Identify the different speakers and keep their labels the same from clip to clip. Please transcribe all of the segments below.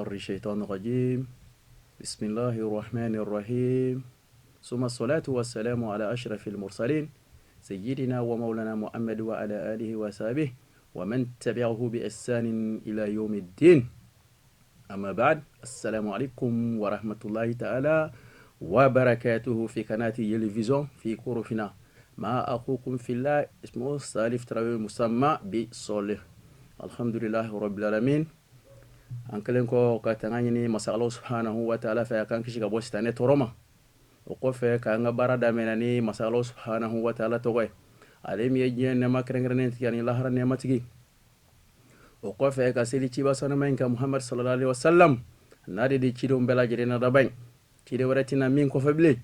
Speaker 1: شر الشيطان الرجيم بسم الله الرحمن الرحيم ثم الصلاة والسلام على أشرف المرسلين سيدنا ومولانا محمد وعلى آله وصحبه ومن تبعه بإحسان إلى يوم الدين أما بعد السلام عليكم ورحمة الله تعالى وبركاته في قناة تلفزيون في كوروفنا مع أخوكم في الله اسمه سالف تراوي مسمى بصالح الحمد لله رب العالمين an kɛlen kɔ ka tanga ɲini masa ala subhanahu wa ta'ala fɛ a k'an kisi ka bɔ sitanɛ tɔɔrɔ ma o kɔfɛ k'an ka baara daminɛ ni masa ala subhanahu wa ta'ala tɔgɔ ye ale min ye diɲɛ nɛɛma kɛrɛnkɛrɛnnen tigi ani lahara nɛɛma tigi o kɔfɛ ka seli ciba sanuma in kan muhammad sallallahu alaihi wasallam n'ale de cidenw bɛɛ lajɛlen na laban ciden wɛrɛ tɛna min kɔfɛ bilen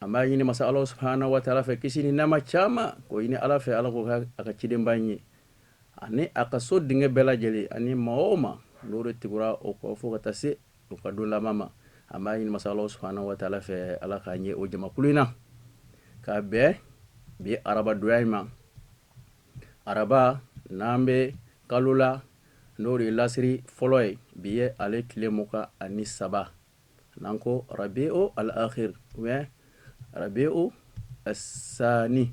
Speaker 1: an b'a ɲini masa ala subhanahu wa ta'ala fɛ kisi ni nɛɛma caman k'o ɲini ala fɛ ala k'o kɛ a ka cidenba in ye ani a ka so denkɛ bɛɛ lajɛlen ani maa o maa n'o de tugura o kɔ fo ka taa se u ka don laban ma an b'a ɲini masa ala subhanahu wa ta'ala fɛ ala k'an ye o jamakulu in na ka bɛn bi arabadonya in ma araba n'an bɛ kalo la n'o de ye lasiri fɔlɔ ye bi ye ale tile 23 n'an ko rabiu al akhir ou bien rabiu asani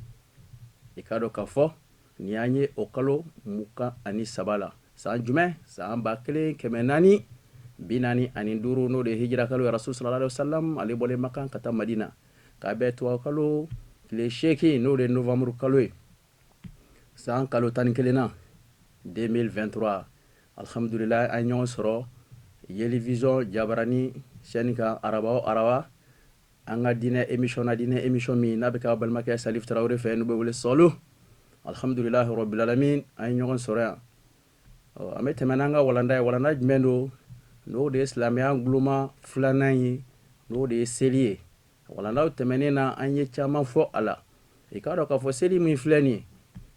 Speaker 1: i k'a dɔn k'a fɔ nin y'an ye o kalo 23 la san jumɛn san 1445 n'o de ye hijira kalo ye rasul sallallahu alaihi wasallam ale bɔlen makan ka taa madina k'a bɛn tubabu kalo tile 8 n'o de ye novembre kalo ye san kalo 11 na 2023 alhamdulillah an ɲɔgɔn sɔrɔ Yeli Vision jabarani chaîne kan araba o araba an ka diinɛ émission na diinɛ émission min n'a bɛ kɛ balimakɛ Salif Tarawele fɛ n'u bɛ wele Sɔlu alhamdulillah rabbil alamin an ye ɲɔgɔn sɔrɔ yan an bɛ tɛmɛ n'an ka walanda ye walanda jumɛn don n'o de ye silamɛya guloma filanan ye n'o de ye seli ye Walandaw tɛmɛnen na an ye caman fɔ a la i k'a dɔn k'a fɔ seli min filɛ nin ye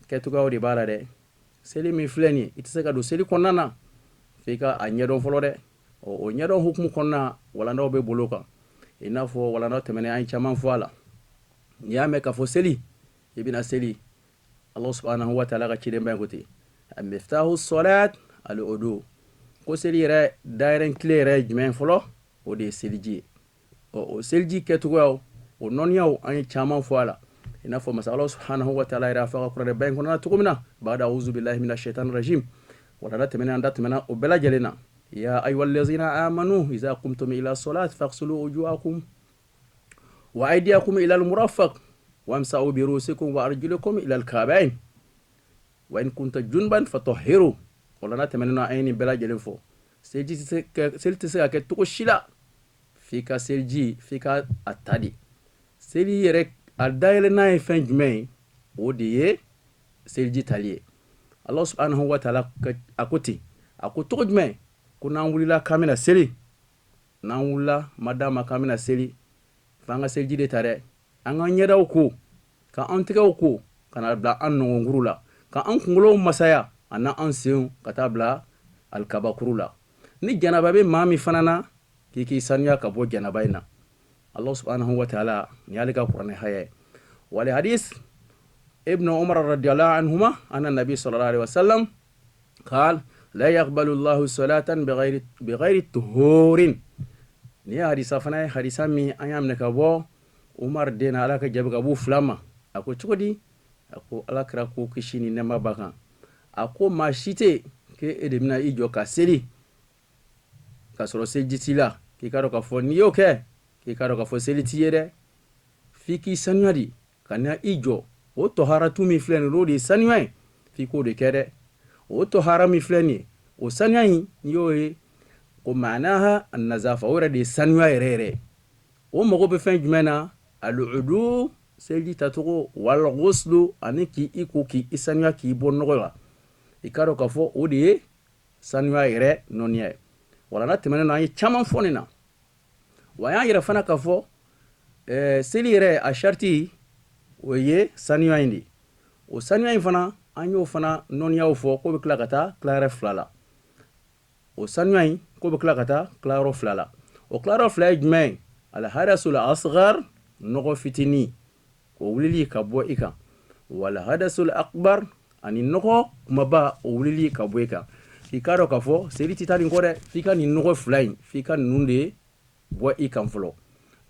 Speaker 1: kɛcogoyaw de b'a la dɛ seli min filɛ nin ye i tɛ se ka don seli kɔnɔna na f'i ka a ɲɛdɔn fɔlɔ dɛ o ɲɛdɔn hukumu kɔnɔna walandaw bɛ bolo kan i n'a fɔ walandaw tɛmɛnen an ye caman fɔ a la n'i y'a mɛn k'a fɔ seli i bɛna seli Allah subhanahu wa ta'ala ka cidenba in ko ten miftahu salat al wudu ko seli yɛrɛ dayɛlɛn kile yɛrɛ ye jumɛn fɔlɔ o de ye seliji ye ɔ o seliji kɛcogoyaw o nɔniyaw an ye caman fɔ a la i n'a fɔ masa ala subhanahu wa ta'ala yɛrɛ a fɔ a ka kuranɛba in kɔnɔna cogo min na ba'da a'udhu billahi minash shaitani rajim walanda tɛmɛnen an da tɛmɛna o bɛɛ lajɛlen na ya ayyuhallazina amanu iza qumtum ila salat faghsilu wujuhakum wa aydiyakum ila al-murafaq wamsahu bi ru'usikum wa arjulikum ila al-ka'bayn wa in kuntum junuban fatahhiru walanda tɛmɛnen na an ye nin bɛɛ lajɛlen fɔ seli tɛ se ka kɛ cogo si la f'i ka seliji f'i ka a ta de seli yɛrɛ a dayɛlɛnnan ye fɛn jumɛn ye o de ye seliji tali ye Allah subhanahu wa ta'ala a ko ten a ko cogo jumɛn ko n'an wulila k'an bɛna seli n'an wulila ma d'a ma k'an bɛna seli f'an ka seliji de ta dɛ an ka ɲɛdaw ko ka an tɛgɛw ko ka na bila an nɔngɔnkuru la ka an kunkolow masaya ani an senw ka taa bila alikabakuru la ni janaba bɛ maa min fana na k'i k'i sanuya ka bɔ janaba in na Allah subhanahu wa ta'ala nin y'ale ka kuranɛ haya ye wali hadis ibn umar radiyallahu anhuma anna nabi sallallahu alaihi wasallam qal la yaqbalu Allahu salatan bighayri tuhurin nin ye hadisa fana ye hadisa min an y'a minɛ ka bɔ Umar den na Ala ka jaabi ka b'u fila ma a ko cogo di a ko Ala kira ko kisi ni nɛɛma b'a kan a ko maa si tɛ k'e de bɛna i jɔ ka seli ka sɔrɔ seliji t'i la k'i k'a dɔn k'a fɔ n'i y'o kɛ k'i k'a dɔn k'a fɔ seli t'i ye dɛ f'i k'i sanuya de ka na i jɔ o tɔharatu min filɛ nin n'o de ye sanuya ye f'i k'o de kɛ dɛ o tɔhara min filɛ nin ye o sanuya in n'i y'o ye ko ma'naha an-nazafa o yɛrɛ de ye sanuya yɛrɛ yɛrɛ o mago bɛ fɛn jumɛn na al-wudu seliji tacogo wal ghuslu ani k'i ko k'i sanuya k'i bɔ nɔgɔ la i k'a dɔn k'a fɔ o de ye sanuya yɛrɛ nɔniya ye walanda tɛmɛnen na an ye caman fɔ nin na wa an y'a yira fana k'a fɔ seli yɛrɛ a sariti o ye sanuya in de o sanuya in fana an y'o fana nɔniyaw fɔ k'o bɛ tila ka taa tilayɔrɔ fila la o sanuya in k'o bɛ tila ka taa tilayɔrɔ fila la o tilayɔrɔ fila ye jumɛn ye alhadasul asghar nɔgɔ fitinin o wulili ka bɔ i kan wal hadasul akbar ani nɔgɔ kumaba o wulili ka bɔ i kan K'i k'a dɔn k'a fɔ seli tɛ taa nin kɔ dɛ. F'i ka nin nɔgɔ fila in, f'i ka ninnu de bɔ i kan fɔlɔ.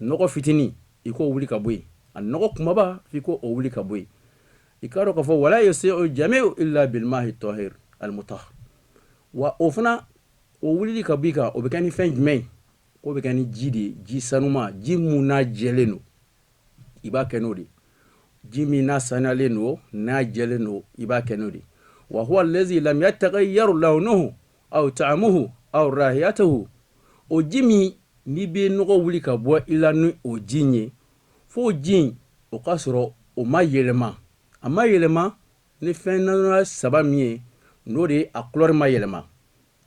Speaker 1: Nɔgɔ fitinin, i k'o wuli ka bɔ yen. A nɔgɔ kumaba, f'i k'o wuli ka bɔ yen. I k'a dɔn k'a fɔ wala yasihu jamiu illa bilmahi tahir almutahhar. Wa o fana, o wulili ka bɔ i kan, o bɛ kɛ ni fɛn jumɛn ye? K'o bɛ kɛ ni ji de ye, ji sanuma, ji mun n'a jɛlen don, i b'a kɛ n'o de. Ji min n'a sanuyalen don, n'a jɛlen don, i b'a kɛ n'o de. Wa huwa allazi lam yataghayyar lawnuhu aw ta'amuhu aw rahiyatuhu. O ji min n'i bɛ nɔgɔ wuli ka bɔ i la ni o ji in ye, f'o ji in o ka sɔrɔ o ma yɛlɛma. A ma yɛlɛma ni fɛn nana saba min ye, n'o de ye a couleur ma yɛlɛma.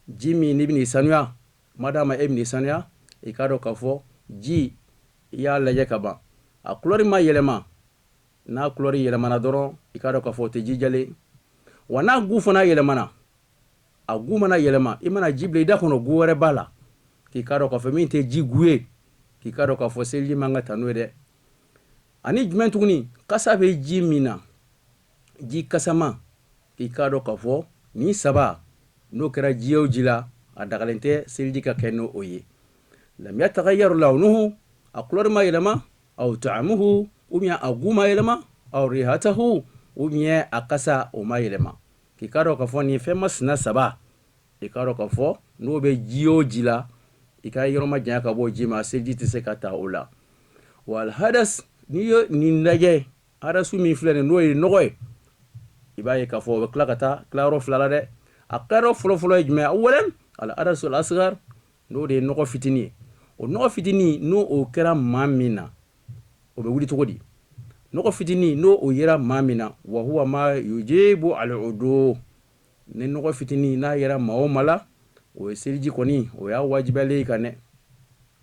Speaker 1: Ji min n'i bɛn'i sanuya, madama e bɛn'i sanuya, i k'a dɔn k'a fɔ ji i y'a lajɛ ka ban, a couleur ma yɛlɛma. N'a couleur yɛlɛmana dɔrɔn, i k'a dɔn k'a fɔ o tɛ ji jɛlen. Wa n'a goût fana yɛlɛmana, a goût mana yɛlɛma, i mana ji bila i da kɔnɔ, goût wɛrɛ b'a la, k'i k'a dɔn k'a fɔ min tɛ ji goût ye, k'i k'a dɔn k'a fɔ seliji man ka ta n'o ye dɛ. Ani jumɛn tuguni? Kasa bɛ ji min na, ji kasama. K'i k'a dɔn k'a fɔ nin saba, n'o kɛra ji o ji la, a dagalen tɛ seliji ka kɛ n'o ye. Lam yataghayyar lawnuhu, a couleur ma yɛlɛma, aw ta'amuhu, ou bien a goût ma yɛlɛma, aw rihatahu, ou bien a kasa o ma yɛlɛma. K'i k'a dɔn k'a fɔ nin fɛn masina saba, i k'a dɔn k'a fɔ n'o bɛ ji o ji la, i ka yɔrɔ majanya ka bɔ ji ma, seliji tɛ se ka ta o la. Wal hadas, n'i ye nin lajɛ, hadasu min filɛ nin, n'o ye nɔgɔ ye, i b'a ye k'a fɔ o bɛ tila ka taa tilayɔrɔ fila la dɛ. A tilayɔrɔ fɔlɔfɔlɔ ye jumɛn? Awalan al hadasu al asgar, n'o de ye nɔgɔ fitinin ye. O nɔgɔ fitinin, n'o o kɛra maa min na, o bɛ wuli cogo di? Nɔgɔ fitinin, n'o o yera maa min na, wa huwa ma yujibu al wudu, ni nɔgɔ fitinin n'a yera maa o maa la, o ye seliji kɔni, o y'a wajibiyalen i kan dɛ.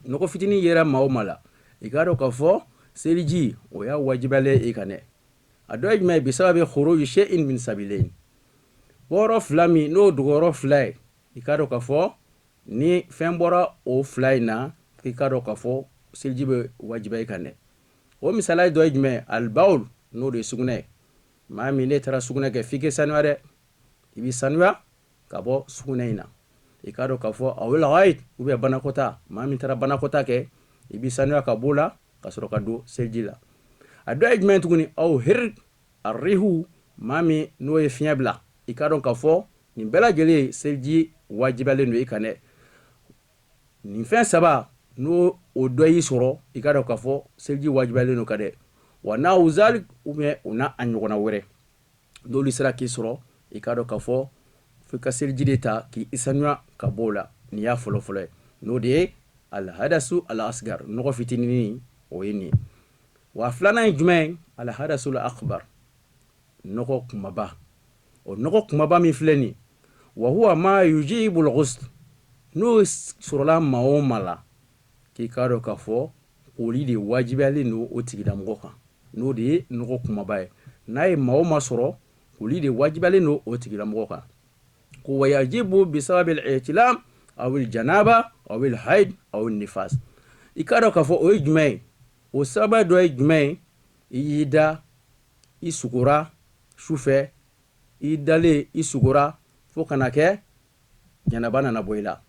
Speaker 1: Nɔgɔ fitinin yera maa o maa la, i k'a dɔn k'a fɔ seliji, o y'a wajibiyalen i kan dɛ. A dɔ ye jumɛn ye? Bisababi khuruji shay'in min sabilayn, bɔyɔrɔ fila min n'o dogoyɔrɔ fila ye, i k'a dɔn k'a fɔ ni fɛn bɔra o fila in na, k'i k'a dɔn k'a fɔ seliji bɛ wajibiya i kan dɛ. O misaliya dɔ ye jumɛn? Albawl, n'o de ye sugunɛ ye. Maa min ne taara sugunɛ kɛ, f'i k'i sanuya dɛ. I b'i sanuya ka bɔ sugunɛ in na. I k'a dɔn k'a fɔ awil ghaid, ou bien banakɔtaa, maa min taara banakɔtaa kɛ, i b'i sanuya ka b'o la ka sɔrɔ ka don seliji la. A dɔ ye jumɛn tuguni? Aw hir arrihu, maa min n'o ye fiɲɛ bila, i k'a dɔn k'a fɔ nin bɛɛ lajɛlen seliji wajibiyalen don i kan dɛ. Nin fɛn saba, n'o o dɔ y'i sɔrɔ, i k'a dɔn k'a fɔ seliji wajibiyalen don kan dɛ. Wa nahu zalik, ou bien o n'a a ɲɔgɔnna wɛrɛ, n'olu sera k'i sɔrɔ, i k'a dɔn k'a fɔ f'i ka seliji de ta k'i sanuya ka bɔ o la. Nin y'a fɔlɔfɔlɔ ye, n'o de ye alhadasu al asgar, nɔgɔ fitininin, o ye nin ye. Wa filanan ye jumɛn ye? Alhadasu al akbar, nɔgɔ kumaba. O nɔgɔ kumaba min filɛ nin, wa huwa ma yujibul ghusl, n'o sɔrɔla maa o maa la, k'i k'a dɔn k'a fɔ koli de wajibiyalen don o tigilamɔgɔ kan. N'o de ye nɔgɔ kumaba ye, n'a ye maa o maa sɔrɔ, koli de wajibiyalen don o tigilamɔgɔ kan. Ko wa yajibu bisababil ihtilam awil janaba awil haid awil nifas. I k'a dɔn k'a fɔ o ye jumɛn ye? O sababu dɔ ye jumɛn ye? I y'i da, i sugora su fɛ, i dalen i sugora fo ka na kɛ janaba nana bɔ i la.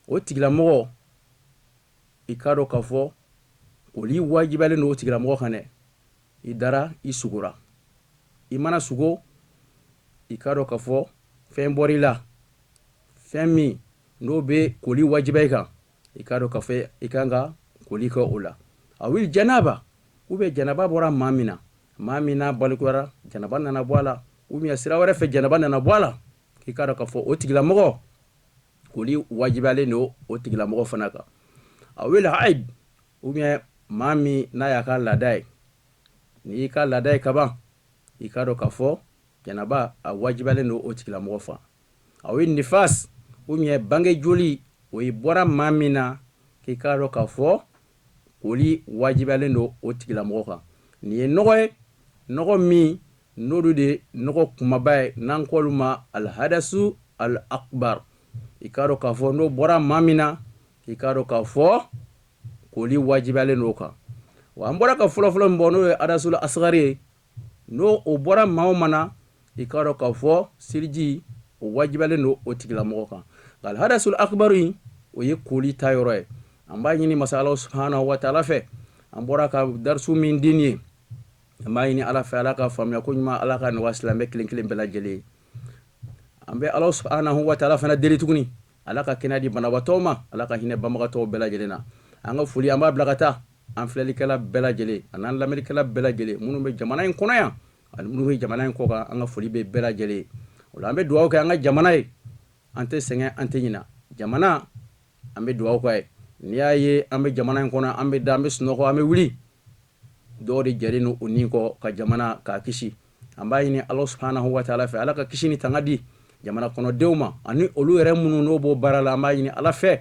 Speaker 1: O tigilamɔgɔ, i k'a dɔn k'a fɔ koli wajibiyalen don o tigilamɔgɔ kan dɛ. I dara, i sugora, i mana sugo, i k'a dɔn k'a fɔ fɛn bɔra i la, fɛn min n'o bɛ koli wajibiya i kan, i k'a dɔn k'a fɔ i kan ka koli kɛ o la. Awil janaba, ou bien janaba bɔra maa min na, maa min n'a balikuyara, janaba nana bɔ a la, ou bien sira wɛrɛ fɛ janaba nana bɔ a la, k'i k'a dɔn k'a fɔ o tigilamɔgɔ, koli wajibiyalen don o tigilamɔgɔ fana kan. Awil haid, ou bien maa min n'a y'a ka laada ye, n'i y'i ka laada ye kaban, i k'a dɔn k'a fɔ janaba a wajibiyalen don o tigilamɔgɔ fan. Awil nifas, ou bien bange joli, o ye bɔra maa min na, k'i k'a dɔn k'a fɔ koli wajibiyalen don o tigilamɔgɔ kan. Nin ye nɔgɔ ye, nɔgɔ min n'olu de nɔgɔ kumaba ye, n'an k'olu ma alhadasu al akbar. I k'a dɔn k'a fɔ n'o bɔra maa min na, k'i k'a dɔn k'a fɔ koli wajibiyalen don o kan. Wa an bɔra ka fɔlɔfɔlɔ min bɔ, n'o ye hadasul asgari ye, n'o o bɔra maa o maa na, i k'a dɔn k'a fɔ seliji O wajibiyalen don o tigilamɔgɔ kan. Nka alhadasul akbaru in, o ye koli ta yɔrɔ ye. An b'a ɲini masa Ala subhanahu wa taala fɛ, an bɔra ka darisu min di nin ye, an b'a ɲini Ala fɛ, Ala ka faamuya ko ɲuman, Ala ka nɔgɔya silamɛ kelen kelen bɛɛ lajɛlen ye. An bɛ Ala subhanahu wa taala fana deli tuguni, Ala ka kɛnɛya di banabaatɔw ma, Ala ka hinɛ banbagatɔw bɛɛ lajɛlen na. An ka foli, an b'a bila ka taa an filɛlikɛla bɛɛ lajɛlen an'an lamɛnnikɛla bɛɛ lajɛlen, minnu bɛ jamana in kɔnɔ yan ani minnu bɛ jamana in kɔkan, an ka foli bɛ bɛɛ lajɛlen. O la, an bɛ dugawu kɛ an ka jamana ye. An tɛ sɛgɛn, an tɛ ɲina jamana, an bɛ dugawu k'a ye. N'i y'a ye an bɛ jamana in kɔnɔ, an bɛ da, an bɛ sunɔgɔ, an bɛ wuli, dɔw de jɛlen don o nin kɔ ka jamana k'a kisi. An b'a ɲini Ala subhanahu wa taala fɛ, Ala ka kisi ni tanga di jamana kɔnɔdenw ma, ani olu yɛrɛ minnu n'o b'o baara la. An b'a ɲini Ala fɛ,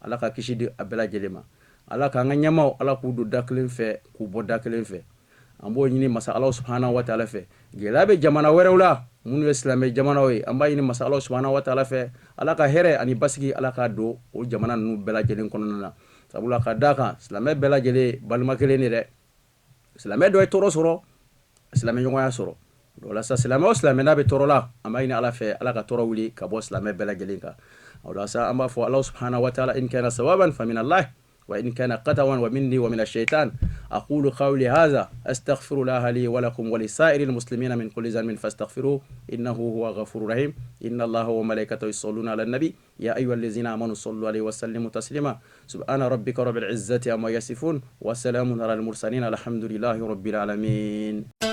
Speaker 1: Ala ka kisi di a bɛɛ lajɛlen ma. Ala k'an ka ɲɛmaaw, Ala k'u don da kelen fɛ, k'u bɔ da kelen fɛ. An b'o ɲini masa Ala subhanahu wa taala fɛ. Gɛlɛya bɛ jamana wɛrɛw la minnu ye silamɛ jamanaw ye, an b'a ɲini masa Ala subhanahu wa taala fɛ, Ala ka hɛrɛ ani basigi, Ala k'a don o jamana ninnu bɛɛ lajɛlen kɔnɔna na. Sabula ka d'a kan, silamɛ bɛɛ lajɛlen balima kelen de dɛ. Silamɛ dɔ ye tɔɔrɔ sɔrɔ, silamɛ ɲɔgɔnya sɔrɔ o la sa. Silamɛ o silamɛ n'a bɛ tɔɔrɔ la, an b'a ɲini Ala fɛ, Ala ka tɔɔrɔ wuli ka bɔ silamɛ bɛɛ lajɛlen kan. O la sa, an b'a fɔ Ala subhanahu wa taala: in kana sawaban fa min Allah wa in kana khata'an wa minni wa min ash-shaytan. Aqulu qawli hadha, astaghfirullaha li wa lakum wa li sa'iril muslimina min kulli dhanbin fastaghfiruhu innahu huwa ghafurur rahim. Inna Allaha wa malaikatahu yusalluna ala nabi ya ayyuhallazina amanu sallu alayhi wa sallimu taslima. Subhana rabbika rabbil izzati amma yasifun wa salamun ala al mursalin, alhamdulillahi rabbil alamin.